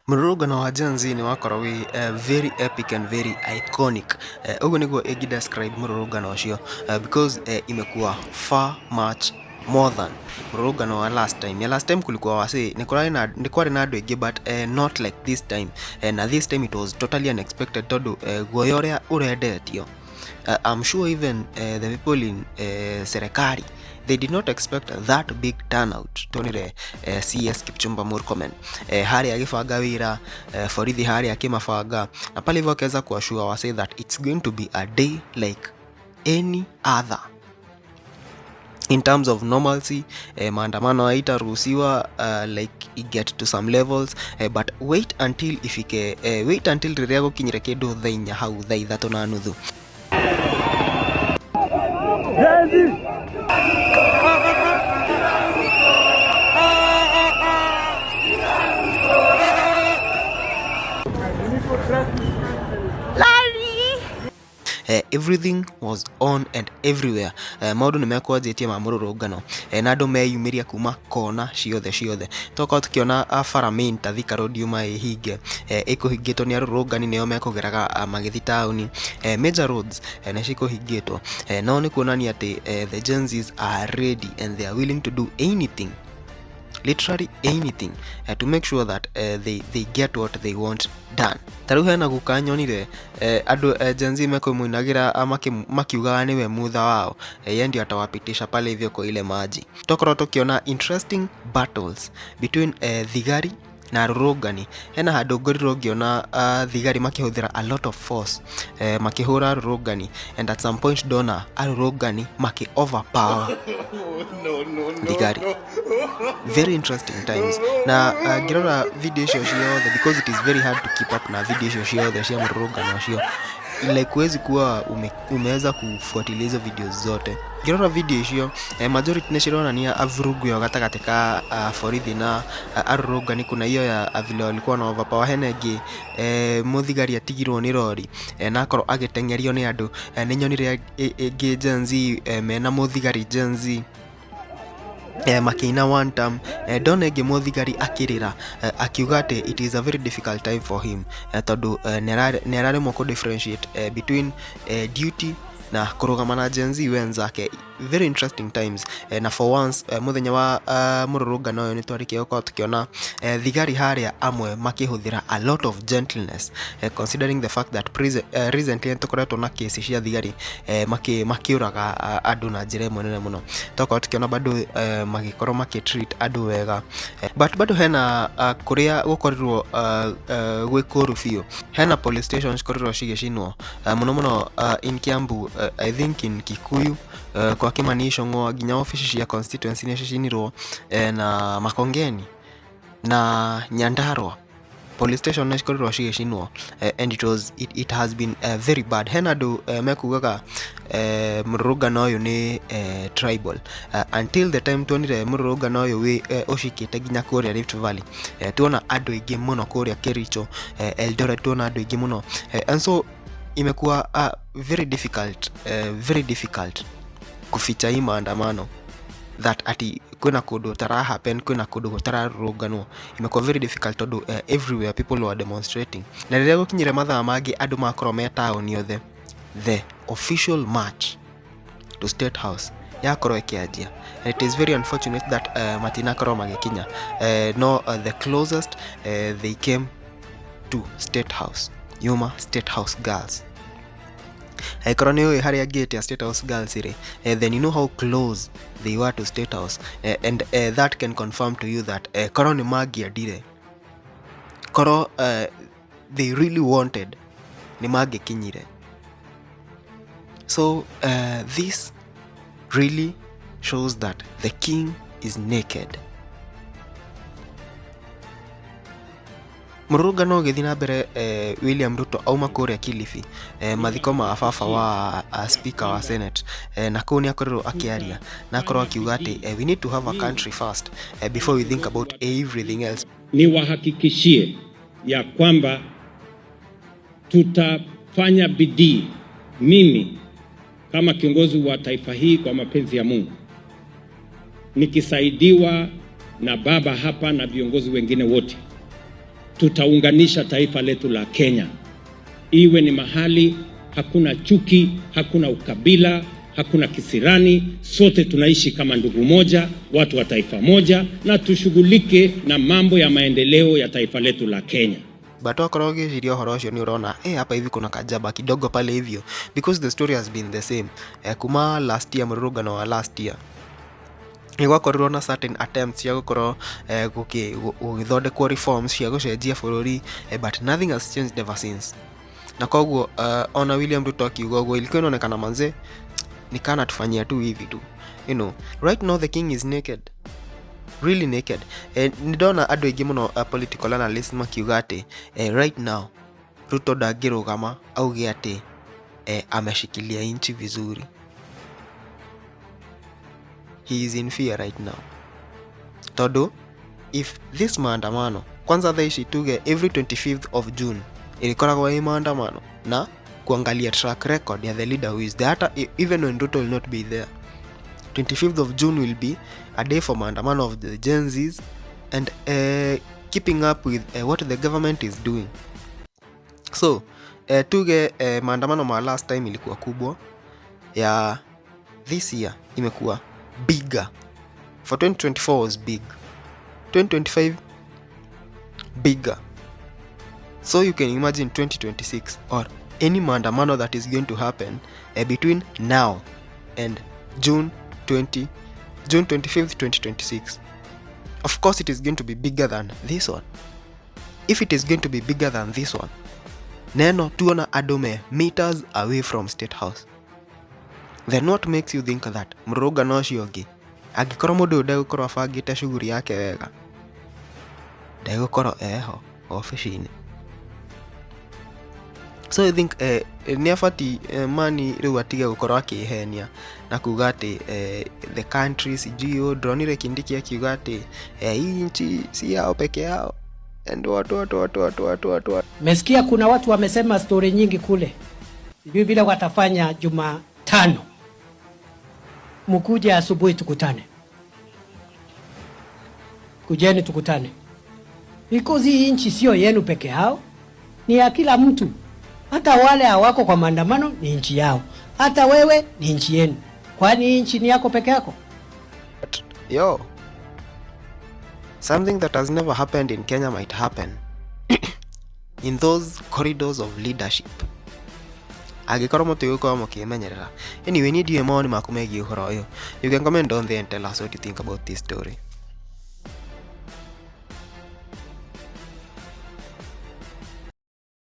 Mũrũrũngano wa Gen Z nĩ wakorwo wĩ very epic and very iconic. Ũguo nĩguo ĩngĩ describe mũrũrũngano ũcio, because imekuwa far much more than mũrũrũngano wa last time. Ya last time kulikuwa wasee, nĩ kwarĩ na andũ aingĩ, but not like this time. Na this time it was totally unexpected tondũ guoya ũrĩa ũrendetio, I'm sure even the people in serikali, they did not expect that big turnout. Tuonire CS Kipchumba Murkomen harĩa agĩbanga wĩra, borithi harĩa akĩmabanga, na pale hivyo akaweza kuassure wasee that it's going to be a day like any other in terms of normalcy. Maandamano haitaruhusiwa, like it get to some levels, but wait until ifike, wait until rĩrĩa gũkinyire kĩndũ thaa inya hau, thaa ithatũ na nuthu. Everything was on and everywhere. Maũndũ nĩ mekwanjĩtie ma mũrũrũngano, na andũ meyumĩria kuma kona ciothe ciothe. Tokorwo tũkĩona bara main ta Thika Road yuma ĩhinge, ĩkũhingĩtwo nĩ arũrũngani, nĩo mekũgeraga magĩthiĩ taũni. Major roads nĩ cikũhingĩtwo, no nĩ kuonania atĩ the Gen Zs are ready and they are willing to do anything, literally anything, to make sure that they get what they want done. Ta rĩu hena guka nyonire andũ Gen Z mekũmũinagĩra, makiugaga nĩwe mutha wao, ye ndio atawapitisha pale hivyo kwa ile maji. Tokorwo tũkĩona interesting battles between thigari na arũrũngani. Hena handũ ngorirwo ngĩona thigari makĩhũthĩra a lot of force, makĩhũra arũrũngani, and at some point ndona arũrũngani makĩ overpower thigari. Very interesting times. Na ngĩrora video icio ciothe, because it is very hard to keep up na video icio ciothe cia mũrũrũngano ũcio, like huwezi kuwa umeweza kufuatilia hizo video zote. Ngĩrora video icio, majority nĩ cironania vurugu ĩyo gatagatĩ ka borithi na arũrũngani. Kuna hiyo ya vile walikuwa na overpower. Hena ĩngĩ mũthigari atigirwo nĩ rori, na akorwo agĩteng'erio nĩ andũ. Nĩ nyonire ĩngĩ Gen Z mena mũthigari Gen Z makĩina one term. Ndona ĩngĩ mũthigari akĩrĩra, akiuga atĩ it is a very difficult time for him, tondũ nĩ araremwo kũ differentiate between duty na kũrũgama na Gen Z wenzake. Very interesting times. Na for once, mũthenya wa mũrũrũngano ũyũ, nĩ twarĩkia gũkorwo tũkĩona thigari harĩa amwe makĩhũthĩra a lot of gentleness, considering the fact that recently nĩ tũkoretwo na kesi cia thigari makĩũraga andũ na njĩra ĩmwe nene mũno. Tokorwo tũkĩona bado magĩkorwo makĩtreat andũ wega, but bado hena kũrĩa gũkorirwo gwĩ kũru biũ. Hena police stations cikorirwo cigĩcinwo, mũno mũno in Kiambu, I think in Kikuyu, kwa Kimani Ichung'wa, nginya obici cia constituency nĩ cicinirwo, na Makongeni na Nyandarua police station nĩ cikorirwo cigĩcinwo, and it has been very bad. Hena andũ mekugaga mũrũrũngano ũyũ nĩ tribal, until the time tuonire mũrũrũngano ũyũ wĩ ũcikĩte nginya kũrĩa Rift Valley. Tuona andũ aingĩ mũno kũrĩa Kericho, Eldoret, tuona andũ aingĩ mũno, and so imekuwa very difficult, very difficult kuficha hii maandamano, that ati kwĩna kũndũ tara happen, kwĩna kũndũ gũtararũrũnganwo. Imekuwa very difficult tondũ everywhere people were demonstrating. Na rĩrĩa gũkinyire mathaa mangĩ andũ makorwo me taũni yothe, the official march to State House yakorwo ĩkĩanjia. And it is very unfortunate that matinakorwo magĩkinya, no the closest they came to State House yuma State House Girls. Angĩkorwo nĩ ũĩ harĩa gate ya State House Girls ĩrĩ, then you know how close they were to State House, and that can confirm to you that korwo nĩ mangĩendire, korwo they really wanted, nĩ mangĩkinyire. So this really shows that the king is naked. Mũrũrũngano ũgĩthiĩ na mbere, William Ruto auma kũrĩa Kilifi, mathiko ma baba wa speaker wa Senate, na kũu nĩ akorirwo akĩaria na akorwo akiuga atĩ we need to have a country first before we think about everything else. Niwahakikishie ya kwamba tutafanya bidii, mimi kama kiongozi wa taifa hii kwa mapenzi ya Mungu, nikisaidiwa na baba hapa na viongozi wengine wote. Tutaunganisha taifa letu la Kenya iwe ni mahali hakuna chuki, hakuna ukabila, hakuna kisirani. Sote tunaishi kama ndugu moja, watu wa taifa moja, na tushughulike na mambo ya maendeleo ya taifa letu la Kenya. But wakorwo ũgĩciria ũhoro ũcio nĩ ũrona hapa hivi kuna kajaba kidogo pale hivyo, because the story has been the same kuma last year. Mũrũrũngano wa last year nĩ gwakorirwo na certain attempts cia gũkorwo gũgĩthondekwo reforms cia gũcenjia bũrũri, but nothing has changed ever since. Na koguo ona William Ruto akiuga ũguo, ilikuwa inaonekana manze ni kana tufanyia tu hivi tu. Right now the king is naked, really naked. Nĩ ndona andũ aingĩ mũno, political analysts, makiuga atĩ right now Ruto ndangĩrũgama auge atĩ ameshikilia nchi vizuri. He is in fear right now, tondũ if this maandamano kwanza thaa ici tuge every 25th of June ilikoragwo ĩ maandamano na kuangalia track record ya the leader who is there, hata even when Ruto will not be there, 25th of June will be a day for maandamano of the Gen Zs and keeping up with what the government is doing. So tuge maandamano ma last time ilikuwa kubwa, ya this year imekuwa bigger. For 2024 was big, 2025 bigger, so you can imagine 2026 or any maandamano that is going to happen between now and June 25th 2026. Of course it is going to be bigger than this one. If it is going to be bigger than this one, neno tuona andũ me meters away from State House, then what makes you think that mũrũrũngano ũcio ũngĩ, angĩkorwo mũndũ ũyũ ndegũkorwo abangĩte shughuli yake wega, ndegũkorwo eho obici-inĩ? So I think nĩ abati mani rĩu atige gũkorwo akĩhenia na kuga atĩ the country sijui ũũ. Ndĩronire Kindiki akiuga atĩ hii nchi si yao peke yao and what what what what what what what. Mesikia kuna watu wamesema stori nyingi kule, sijui vile watafanya Jumatano. Mkuje asubuhi tukutane, kujeni tukutane, because hii nchi sio yenu peke yao, ni ya kila mtu. Hata wale hawako kwa maandamano ni nchi yao, hata wewe ni nchi yenu. Kwani hii nchi ni yako peke yako? But yo, something that has never happened in Kenya might happen in those corridors of leadership angĩkorwo mũtigũkorwo mũkĩmenyerera. Anyway, niĩ ndiũĩ mawoni maku megiĩ ũhoro ũyũ. You can comment down there and tell us what you think about this story.